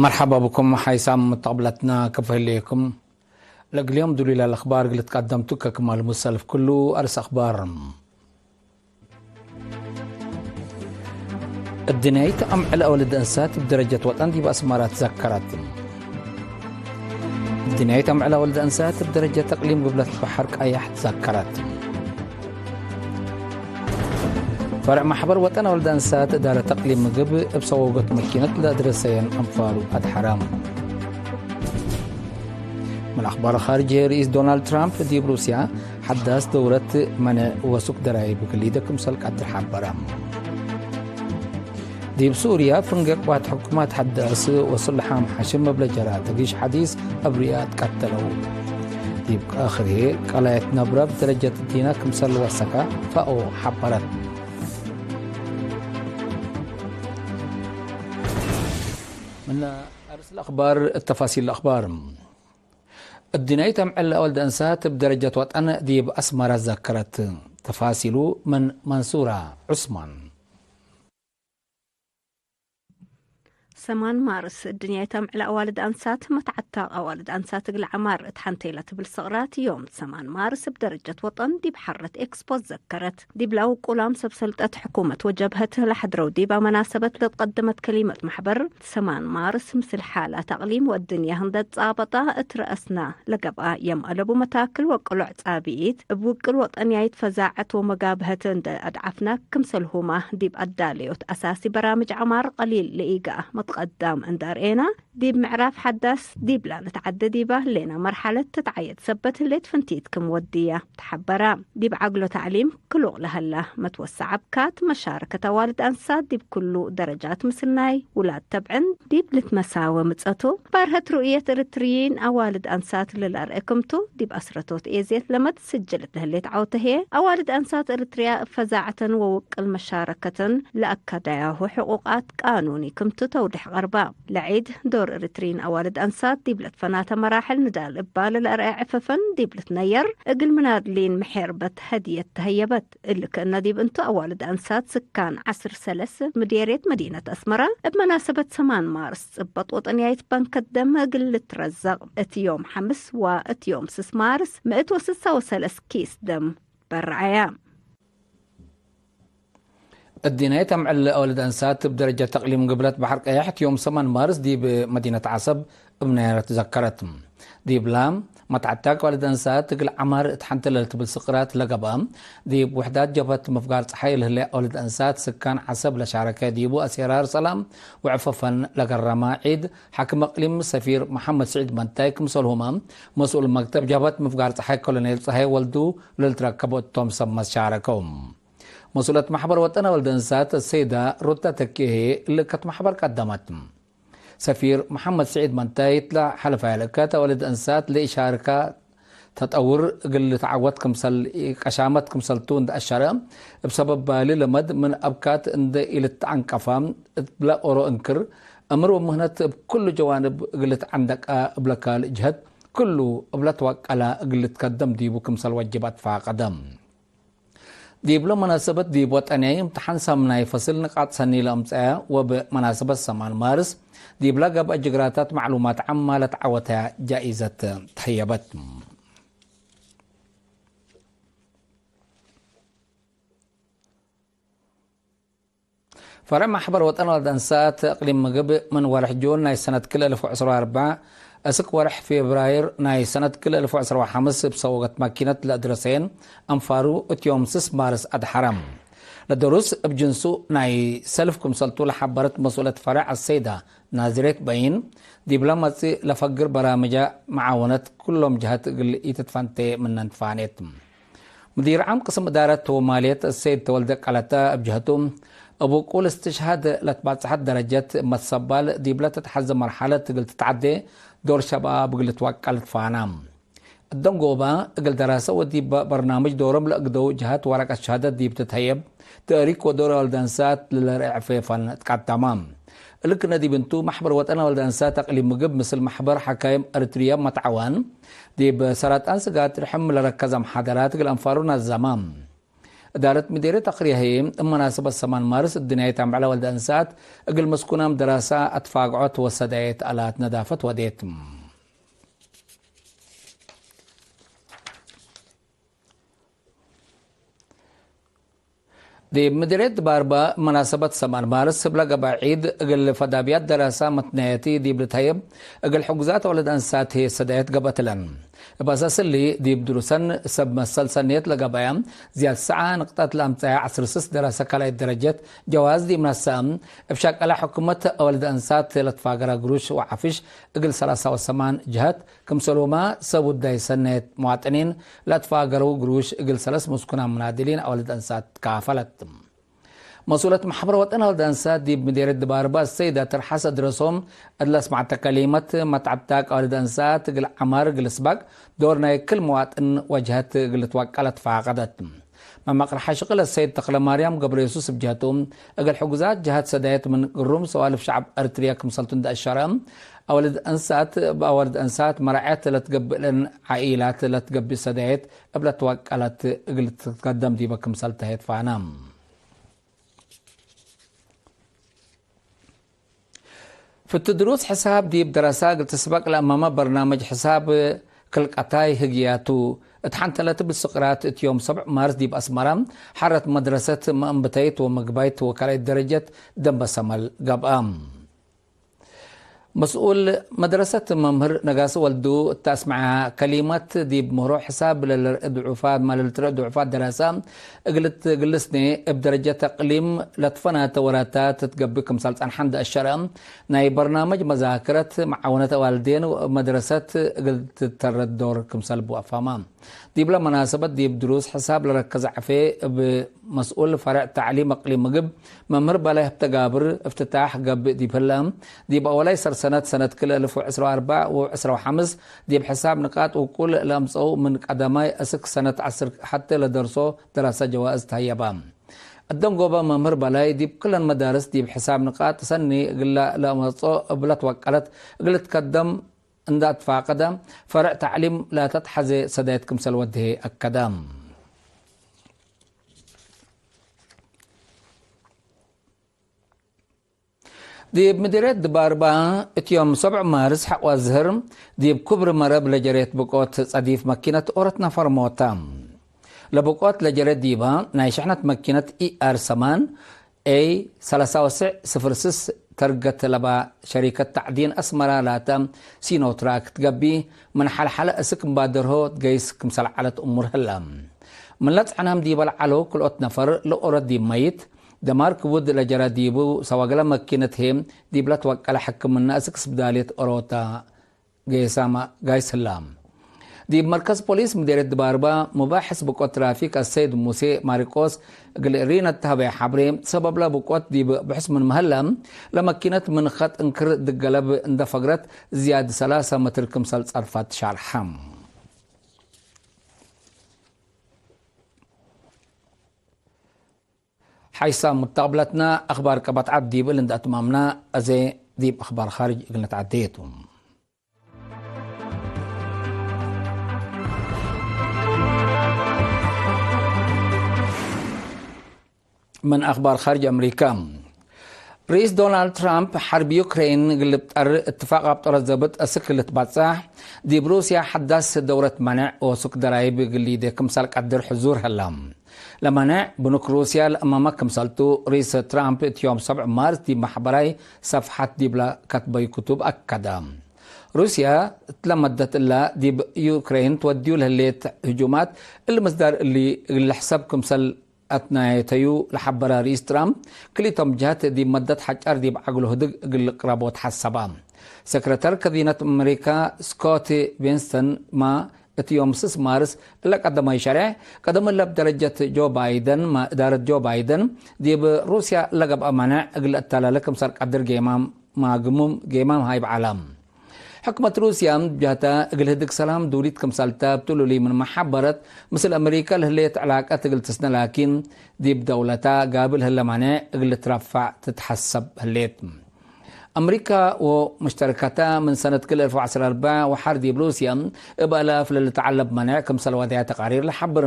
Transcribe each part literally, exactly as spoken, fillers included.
መርሐባ ብኩም ሓይሳም ሙተቅብለትና ክም ህሌኩም። ለእግል ዮም ዱሉይ ለአክባር እግል ትቀደምቱ ከክማል ሙሰልፍ ክሉ አርስ አክባር። እድንያይት አምዕል አወልድ እንሳት እብ ደረጀት ወጠን ዲብ አስመረ ትዘከረት። እድንያይት አምዕል አወልድ እንሳት እብ ደረጀት እቅሊም ግብለት በሐር ቀያሕ ትዘከረት። ፈርዕ ማሕበር ወጠን አወልድ እንሳት እዳረት እቅሊም ምግብ እብ ሰወጎት መኪነት ለአድረሰየን አንፋሩ አድሐረ። ምን አክባር ካርጅ፣ ርኢስ ዶናልድ ትራምፕ ዲብ ሩስያ ሐዳስ ደውረት መንዕ ወሱክ ደራይብ እግል ሊደ ክምሰል ቀድር ሐበረ። ዲብ ሱርያ፣ ፍንጌ ቅዋት ሕኩማት ሐዳስ ወስልሓም ሓሽም እብ ለጀራ ተጊሽ ሐዲስ አብርያ ትቀተለው። ዲብ አክርሄ፣ ቀላየት ነብረ እብ ደረጀት ዲና ክምሰል ወሰከ ፋኦ ሐበረት። ምነ አርስ ለአክባር፣ ተፋሲል ለአክባር። እድንያይት አምዕል አወልድ እንሳት እብ ደረጀት ወጠን ዲብ አስመረ ዘከረት። ተፋሲሉ ምን መንሱራ ዑስማን። ሰማን ማርስ፣ እድንያይት አምዕል አዋልድ አንሳት መትዓታቅ አዋልድ አንሳት እግል ዐማር እት ሐንቴ ለትብል ስቅራት፣ ዮም ሰማን ማርስ እብ ደረጀት ወጠን ዲብ ሐረት ኤክስፖ ዘከረት። ዲብላ ውቁላም ሰብ ሰልጠት ሕኩመት ወጀብሀት ለሐድረው ዲባ መናሰበት ለትቀደመት ከሊመት፣ ማሕበር ሰማን ማርስ ምስል ሓላት አቅሊም ወእድንያ እንደ ጻበጣ እት ረአስና ለገብአ፣ የም አለቡ መታክል ወቅሎዕ ጻብኢት እብ ውቅል ወጠንያይት ፈዛዐት ወመጋብሀት እንደ አድዓፍና ክምሰልሁማ ዲብ አዳለዮት አሳሲ በራምጅ ዐማር ቀሊል ለኢገአ መትቀዳም እንደ አርኤና፣ ዲብ ምዕራፍ ሐዳስ ዲብላ ንትዓደ ዲባ ህሌና መርሐለት ትትዓየድ ሰበት ህሌት ፍንቲት ክም ወድያ ተሐበራ። ዲብ ዐግሎ ተዕሊም ክሉቅ ለሀላ መትወሰዕ አብካት፣ መሻረከት አዋልድ አንሳት ዲብ ክሉ ደረጃት ምስናይ ውላድ ተብዕን ዲብ ልትመሳወ ምጸቱ፣ ባርሀት ሩእየት እርትርይን አዋልድ አንሳት ለለአርአ ክምቱ፣ ዲብ አስረቶት ኤዜት ለመድ ስጅል እት ለህሌት ዐውተ ህዬ፣ አዋልድ አንሳት እርትርያ እብ ፈዛዐተን ወውቅል መሻረከተን ለአካዳያሁ ሕቁቃት ቃኑኒ ክምቱ ተውዴሕ ቀርባ። ለዒድ ዶር እርትርይን አዋልድ አንሳት ዲብ ለትፈናተ መራሕል ንዳል እባ ለለአርአ ዕፈፈን ዲብ ልትነየር እግል ምናድሊን ምሔርበት ሀድየት ተሀየበት። እሊ ክእነ ዲብ እንቱ አዋልድ አንሳት ስካን ዐስር ሰለስ ምዴርየት መዲነት አስመረ እብ መናሰበት ሰማን ማርስ ጽበጥ ወጠንያይት ባንከት ደም እግል ልትረዘቅ እት ዮም ሐምስ ወእት ዮም ስስ ማርስ ምእት ወስሳ ወሰለስ ኪስ ደም በርዐያ። እዲናይት አምዕል አወልድ አንሳት እብ ደረጀት አቅሊም ግብለት በሐር ቀያሕ እት ዮም ሰማን ማርስ ዲብ መዲነት ዐሰብ እብ ነየረት ትዘከረት። ዲብላ፣ መትዓታክ አወልድ አንሳት እግል ዐማር እት ሐንቴ ለልትብል ስቅራት ለገብአ፣ ዲብ ውሕዳት ጀብሀት ምፍጋር ጸሓይ ለህሌ አወልድ አንሳት ስካን ዐሰብ ለሻረከ ዲቡ አሴራር ሰላም ወዕፈፈን ለገረመ ዒድ፣ ሓክም አቅሊም ሰፊር መሐመድ ስዒድ መንታይ ክምሰልሁመ፣ መስኡል መክተብ ጀብሀት ምፍጋር ጸሓይ ኮሎኔል ጸሃየ ወልዱ ለልትረከቡ እቶም ሰመት ሻረከው። መስኡለት መሕበር ወጠን አወልድ እንሳት ሰይዳ ሩታ ተኪ ህዬ እሊ ከት መሕበር ቀደመት። ሰፊር መሐመድ ስዒድ መንታይ እትለ ሐልፋ ያለከት አወልድ እንሳት ለኢሻርካ ተጠውር እግል ልትዓወት ክምሰል ኢቀሻመት ክምሰልቱ እንደ አሸረ፣ እብ ሰበብ ባሊ ለመድ ምን አብካት እንደ ኢልትዐንቀፋ እትብለ ኦሮ እንክር፣ እምር ወምህነት እብ ኩሉ ጀዋንብ እግል ልትዐንደቀ እብለ ካልእ ጅሀት ክሉ እብለ ትወቀለ እግል ልትከደም ዲቡ ክምሰል ወጅብ አትፋቀደ። ዲብለ መናሰበት ዲብ ወጠንያይ እምትሓን ሳምናይ ፈስል ንቃጥ ሰኒ ለአምጸአ ወእብ መናሰበት ሰማን ማርስ ዲብለ ገብአ ጅግራታት መዕሉማት ዓም ለትዓወተ ጃኢዘት ተህየበት። ፈርዕ ማሕበር ወጠን ወልድ አንሳት እቅሊም ምግብ ምን ወርሕ ጁን ናይ ሰነት ክልኤ አልፍ ወዐስር ወአርበዕ እስክ ወርሕ ፌብራይር ናይ ሰነት ክልኤ አልፍ ወዐስር ወሐምስ እብ ሰወገት ማኪነት ለአድረሰየን አንፋሩ እት ዮም ስስ ማርስ አድሐረ። ለደሩስ እብ ጅንሱ ናይ ሰልፍ ክምሰልቱ ለሐበረት መስኡለት ፈርዕ አሰይዳ ናዝሬት በይን፣ ዲብለ መጽእ ለፈግር በራምጃ መዓወነት ኩሎም ጀሀት እግል ኢትትፈንቴ ምነ ንትፋኔት። ሙዲር ዓም ቅስም እዳረት ወማልየት ሰይድ ተወልደ ቀለተ እብ ጀህቱ፣ እብ ውቁል እስትሽሃድ ለትባጽሐት ደረጀት መትሰባል ዲብለ ትትሐዘ መርሐለት እግል ትትዐዴ ዶር ሸባብ እግል ልትወቀል ትፋና። እደንጎባ እግል ደራሰ ወዲብ በርናምጅ ዶሮም ለእግደው ጀሀት ወረቀት ሸሃደት ዲብ ትትሀየብ፣ ተእሪክ ወዶር አልዳንሳት ለለርኤ ዕፌ ፈን ትቃደማ። እሊ ክነ ዲብ እንቱ፣ መሕበር ወጠን አወልድ አንሳት አቅሊም ምግብ ምስል መሕበር ሐካይም ኤረትርያ መትዓዋን፣ ዲብ ሰራጣን ስጋት ርሕም ለረከዘ መሓደራት እግል አንፋሩ ናዘማ። እዳረት ምዴርየት አክርያ ህዬ፣ እብ መናሰበት ሰማን ማርስ እድንያይት አምዕለ ወልደ እንሳት እግል መስኩናም ደራሳ አትፋግዖት ወሰዳየት አላት ነዳፈት ወዴት። ዲብ ምድርየት ድባርባ መናሰበት ሰማን ማርስ እብ ለገብአ ዒድ እግል ፈዳብያት ደራሳ መትነየቲ ዲብ ልትሀየብ እግል ሕጉዛት ወለድ አንሳት ህዬ ሰዳየት ገብአትለን። እብ አሳስ እሊ፣ ዲብ ድሩሰን ሰብ መሰል ሰንየት ለገብአያ ዝያድ ሰዓ ንቅጠት ለአምጸያ ዐስር ስስ ደራሰ ካልኣይት ደረጀት ጀዋዝ ዲብ ነስአ፣ እብ ሸቀለ ሕኩመት ወለድ አንሳት ለትፋገረ ግሩሽ ወዓፍሽ እግል ሰላሳ ወሰማን ጀሀት፣ ክምሰልሁመ ሰብ ውዳይ ሰኔት መዋጥኒን ለአትፋገረው ግሩሽ እግል ሰለስ ምስኩናም ሙናድሊን አወልድ አንሳት ካፈለት። መስኡለት መሕበር ወጠን አወልድ አንሳት ዲብ ምዴርየት ድባርባ ሰይዳ ተርሐስ እድረሶም እት ለአስመዐተ ከሊመት፣ መትዐብታቅ አወልድ አንሳት እግል ዐማር እግል ስባቅ ዶር ናይ ክል መዋጥን ወጅሀት እግል ልትወቀለ ትፋቀደት። መመቅርሐ ሽቅል አሰይድ ተክለማርያም ገብረየሱስ እብ ጀህቱ፣ እግል ሕጉዛት ጀሀት ሰዳየት ምን ግሩም ሰዋልፍ ሸዐብ ኤረትርየ ክምሰልቱ እንዴ አሸረ፣ አወልድ እንሳት እብ አወልድ እንሳት መርዐት ለትገብእ እለን ዓኢላት ለትገብእ ሰዳየት እብ ለትወቀለት እግል ትትከደም ዲበ ክምሰል ተሄት ፋነ። ፍቲ ድሩስ ሕሳብ ዲብ ደረሳ እግል ትስበቅ ለአመመ በርናመጅ ሕሳብ ክልቀታይ ህግያቱ፣ እት ሐንተለት እብ ስቅራት እት ዮም ሰብዕ ማርስ ዲብ አስመራ ሐረት መድረሰት መአንብተይት ወመግባይት ወካልአይት ደረጀት ደንበ ሰመል ገብአ። መስኡል መድረሰት መምህር ነጋሲ ወልዱ እት አስመዐ ከሊመት፣ ዲብ ምህሮ ሕሳብ ለልርእ ድዑፋት፣ ለልትርእ ድዑፋት ደረሳ እግል ትግልስኔ እብ ደረጀት አቅሊም ለትፈናተ ወራታት ትትገብእ ክምሰል ጸንሐ እንዴ አሸረ፣ ናይ በርናመጅ መዛክረት መዓውነት አዋልዴን ወእብ መድረሰት እግል ትተረድ ዶር ክምሰል ቡ አፋማ። ዲብለ መናሰበት ዲብ ድሩስ ሕሳብ ለረከዘ ዐፌ እብ መስኡል ፈርዕ ተዕሊም አቅሊም ምግብ መምህር በላይ ሀብተጋብር እፍትታሕ ገብእ ዲብ ህለ፣ ዲብ አወላይ ሰርሰነት ሰነት ክልኤ አልፍ ወዕስራ ወአርበዕ ወዕስራ ወሐምስ ዲብ ሕሳብ ንቃጥ ውቁል ለአምጸው ምን ቀደማይ እስክ ሰነት ዐስር ሐቴ ለደርሶ ደራሰ ጀዋእዝ ተሀየበ። አደንጎበ መምህር በላይ፣ ዲብ ክለን መዳርስ ዲብ ሕሳብ ንቃጥ ሰኒ እግለ ለአመጽኦ እብ ለትወቀለት እግል ልትከደም እንደ አትፋቀደ፣ ፈርዕ ተዕሊም ለተትሐዜ ሰዳየት ክምሰል ወድሄ አከደ። ዲብ ምዲርየት ድባርባ፣ እት ዮም ሰብዕ ማርስ ሐቆ አዝህር፣ ዲብ ኩብሪ መረብ ለጀሬት ብቆት ጸዲፍ መኪነት ኦሮት ነፈር ሞተ። ለብቆት ለጀሬት ዲባ፣ ናይ ሸሕነት መኪነት ኢ አር ሰማን ኤይ ሰላሳ ወስዕ ስፍር ስስ ተርገት ለባ ሸሪከት ተዕዲን አስመራ ላተ ሲኖትራክ ትገቢ፣ ምን ሐልሐለ እስክ እምባደርሆ ትገይስ ክምሰል ዐለት እሙር ህለ። ምን ለጽዕናም ዲበ ለዐለው ክልኦት ነፈር ለኦሮት ዲብ መይት፣ ደማር ክቡድ ለጀረ ዲቡ ሰዋግለ መኪነት ህዬ ዲብ ለትወቀለ ሕክምነ እስክ ስብዳልየት ኦሮተ ጌሳመ ጋይስ ህላ። ዲብ መርከዝ ፖሊስ ምዴርየት ድባርባ፣ ሙባሕስ ብቆት ትራፊክ አሰይድ ሙሴ ማሪቆስ እግል እሪነ እተ ሀበየ ሐብሬ፣ ሰበብለ ብቆት ዲብ ብሕስ ምንመ ህለ፣ ለመኪነት ምን ኸጥ እንክር ድገለብ እንደ ፈግረት ዝያድ ሰላሳ መትር ክምሰል ጸርፋት ሻርሐ። ሐይሳም ሙተቅብለትነ አክባር ቀበት ዐድ ዲብ እል እንደ አትማምነ፣ አዜ ዲብ አክባር ካርጅ እግል ነትዐዴ ቱ። ምን አክባር ካርጅ አምሪካ፣ ርኢስ ዶናልድ ትራምፕ ሐርብ ዩክሬን እግል ልብጠር እትፋቅ አብጦረት ዘብጥ እስክ ልትባጻሕ፣ ዲብ ሩስያ ሐዳስ ደውረት መነዕ ወሱክ ደራይብ እግል ሊዴ ክምሰል ቀድር ሕዙር ህላ። ለመነዕ ብኑክ ሩስያ ለአማመ ክምሰልቱ፣ ርኢስ ትራምፕ እት ዮም ሰብዕ ማርስ ዲብ መሕበራይ ሰፍሐት ዲብለ ከትበዩ ክቱብ አከደ። ሩስያ እትለ መደት እለ ዲብ ዩክሬን ትወድዩ ለህሌት ህጁማት፣ እሊ ምስዳር እሊ እግል ልሕሰብ ክምሰል አትናየተዩ ለሐበረ ርኢስ ትራምፕ፣ ክልኢቶም ጀሀት ዲብ መደት ሐጫር ዲብ ዐግሎ ህድግ እግል ልቅረቦ ተሐሰበ። ሰክረተር ከዚነት አመሪካ ስኮት ቤንሰን ማ እት ዮም ስስ ማርስ እለ ቀደማይ ሸሬዕ፣ ቀደም እለ እብ ደረጀት ጆ ባይደን፣ ማ እዳረት ጆ ባይደን ዲብ ሩስያ ለገብአ መነዕ እግል ለአተላለ ክምሰል ቀድር ጌማም ማግሙም ጌማም ሃይብ ዐለ። ሕክመት ሩስያ ጀህተ፣ እግል ህድግ ሰላም ዱሊት ክምሰልተ እብ ትሉሊ ምንመ ሐበረት፣ ምስል አመሪካ ለህሌት ዕላቀት እግል ትስነ ላኪን፣ ዲብ ደውለታ ጋብል ህለ ማኔዕ እግል ልትረፈዕ ትትሐሰብ ህሌት። አምሪካ ወመሽተርከተ ምን ሰነት ክል አልፍ ወዐስር አርበዕ ወሐር ዲብ ሩስየ እብ አላፍ ለልትዐለብ መኔዕ ክምሰል ወደየ ተቃሪር ለሐብር።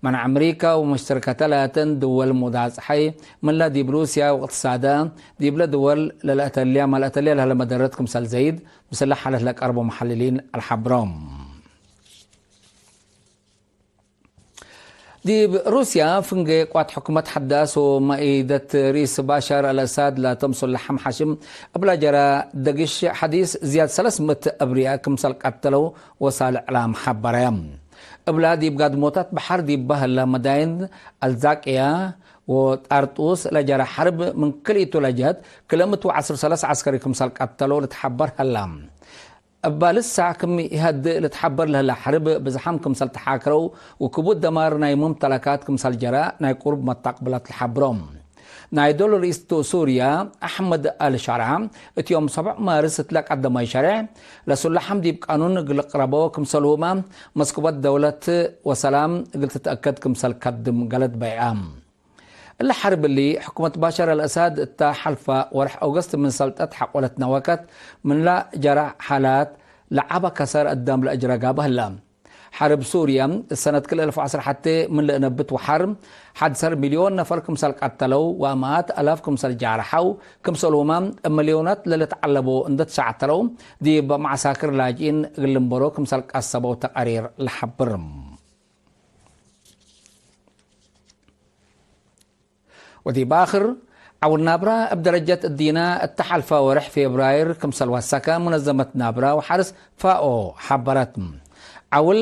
መን አምሪካ ወመሽተርከተ ላተን ድወል ሙዳጽሐይ ምንለ ዲብ ሩስያ ወእቅትሳደ ዲብለ ድወል ለለአተልያ መልአተልያ ለህለ መደረት ክምሰል ዘይድ ምስለ ሓለት ለቀርቦ መሐልሊን አልሐብሮም። ዲብ ሩስያ ፍንጌ ቅዋት ሕኩመት ሐዳስ ወመኢደት ርኢስ ባሻር አልአሳድ ላቶም ሱላሐም ሓሽም እብላ ጀራ ደግሽ ሐዲስ ዝያድ ሰለስ ምእት አብርያ ክምሰል ቀተለው ወሳል እዕላም ሐበረ። እብላ ዲብ ጋድሞታት በሐር ዲብ በህለ መዳይን አልዛቅያ ወጣርጡስ ለጀረ ሐርብ ምን ክልኢቱ ለጀህት ክልኤ ምእት ወዐስር ወሰለስ ዐስከሪ ክምሰል ቀተሎ ልትሐበር ሀላ። እባ ልሳዕ ክም ኢሀድእ ልትሐበር ለህለ ሐርብ ብዝሓም ክምሰል ተሓክረው ወክቡድ ደማር ናይ ሙምተለካት ክምሰል ጀረ ናይ ቅሩብ መታቅብላት ለሐብሮም። ናይ ዶል ርኢስ ሱርያ አሕመድ አልሻርዓ እት ዮም ሰብዕ ማርስ እትለ ቀደማይ ሸሬዕ ለሱላሐም ዲብ ቃኑን እግል ልቅረቦ ክምሰልሁመ መስኩበት ደውለት ወሰላም እግል ትትአከድ ክምሰል ከድም ገለድ በይዐ። እለ ሐርብ እሊ ሕኩመት ባሻር አልአሳድ እተ ሐልፈ ወርሕ ኦገስት ምን ሰልጠት ሐቆ ለትነወከት ምንላ ጀረ ሓላት ለዐበ ከሰር አዳም ለአጅረ ጋብእ ህለ። ሐርብ ሱርየ ሰነት ክል አልፍ ወዐስር ሐቴ ምን ለእነብት ወሐር ሐድ ዐሰር ሚልዮን ነፈር ክምሰል ቀተለው ወአማአት አላፍ ክምሰል ጃርሐው ክምሰልሁመ እብ ሚልዮናት ለልትዐለቦ እንዴ ትሸዕተረው ዲብ መዓሳክር ላጅኢን እግል ልንበሮ ክምሰል ቀሰበው ተቃሪር ለሐብር። ወዲብ አክር፣ ዐውል ናብራ እብ ደረጀት እዲነ እተ ሐልፈ ወርሕ ፌብራይር ክምሰል ወሰከ ሙነዘመት ናብራ ወሐርስ ፋኦ ሐበረት። ዐውል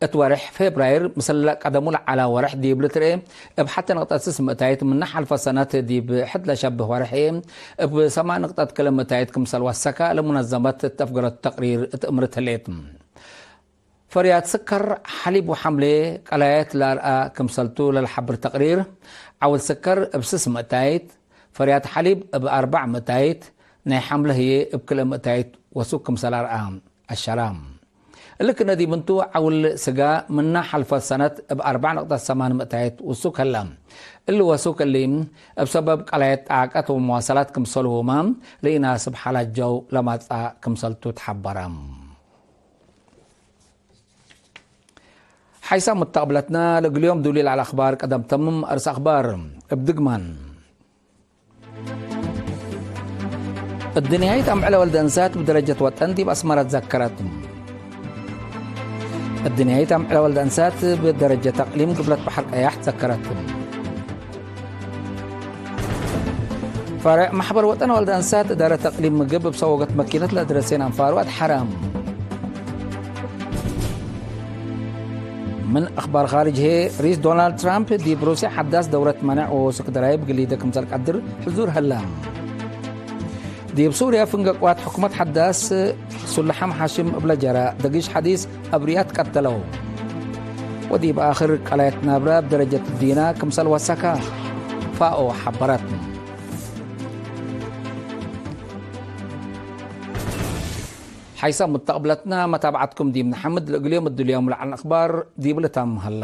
እት ወርሕ ፌብራይር ምስል ቀደሙ ለዐለ ወርሕ ዲብ ልትርኤ እብ ሐቴ ንቅጠት ስስ ምእታይት፣ ምነ ሐልፈ ሰነት ዲብ ሕድ ለሸብህ ወርሕ እብ ሰማን ንቅጠት ክለ ምእታይት ክምሰል ወሰከ ለሙነዘመት እት አፍገረቱ ተቅሪር እት እምርት ህሌት። ፈርያት ስከር፣ ሐሊብ ወሐምሌ ቀላየት ለአርአ ክምሰልቱ ለልሐብር ተቅሪር፣ ዐውል ስከር እብ ስስ ምእታይት፣ ፈርያት ሐሊብ እብ አርበዕ ምእታይት፣ ናይ ሐምለ ህዬ እብ ክልኤ ምእታይት ወሱክ ክምሰል አርአ። አሸራም። እሊ ክነ ዲብ እንቱ፣ ዐውል ስጋ ምነ ሐልፈት ሰነት እብ አርበዕ ነቅጠት ሰማን ምእታይት ውሱክ ህለ። እሊ ወሱክ እሊ፣ እብ ሰበብ ቀላየት ጣቀት ወመዋሰላት ክምሰልሁመ ለኢናስብ ሓላት ጀው ለማጽአ ክምሰልቱ ተሐበረ። ሓይሳም ሙተቅብለትነ፣ ለእግል ዮም ዱሊ ለዐለ አኽባር ቀደም ተምም። አርስ አኽባር እብ ድግማን። እድንያይት አምዕለ ወልደ እንሳት ብደረጀት ወጠን ዲብ አስመረ ትዘከረት። እድንያይት አምዕለ ወልደ እንሳት ብደረጀት አቅሊም ግብለት በሐር ቀያሕ ትዘከረት። ፈርዕ መሕበር ወጠን ወልደ እንሳት እዳረት አቅሊም ምግብ እብ ሰወገት መኪነት ለአድረሴን አንፋሩ አድሐረ። ምን አኽባር ኻርጅ ህዬ፣ ርኢስ ዶናልድ ትራምፕ ዲብ ሩስየ ሐዳስ ደውረት መነዕ ወወሱክ ደራይብ ግሊደ ክምሰል ቀድር ሕዙር ሀለ። ዲብ ሱርየ ፍንጌ ቅዋት ሕኩመት ሐዳስ ሱለሐም ሓሽም እብለ ጀረ፣ ደጊሽ ሐዲስ አብርያት ቀተለው። ወዲብ አክር ቀላየት ናብረ እብ ደረጀት እዲነ ክምሰል ወሰከ ፋኦ ሐበረት። ሓይሳም ሙተቅብለትነ፣ መታብዐትኩም ዲብ ነሐምድ። ለእግል ዮም እድልዮም ለዐል አኽባር ዲብሊ ታም ሀላ።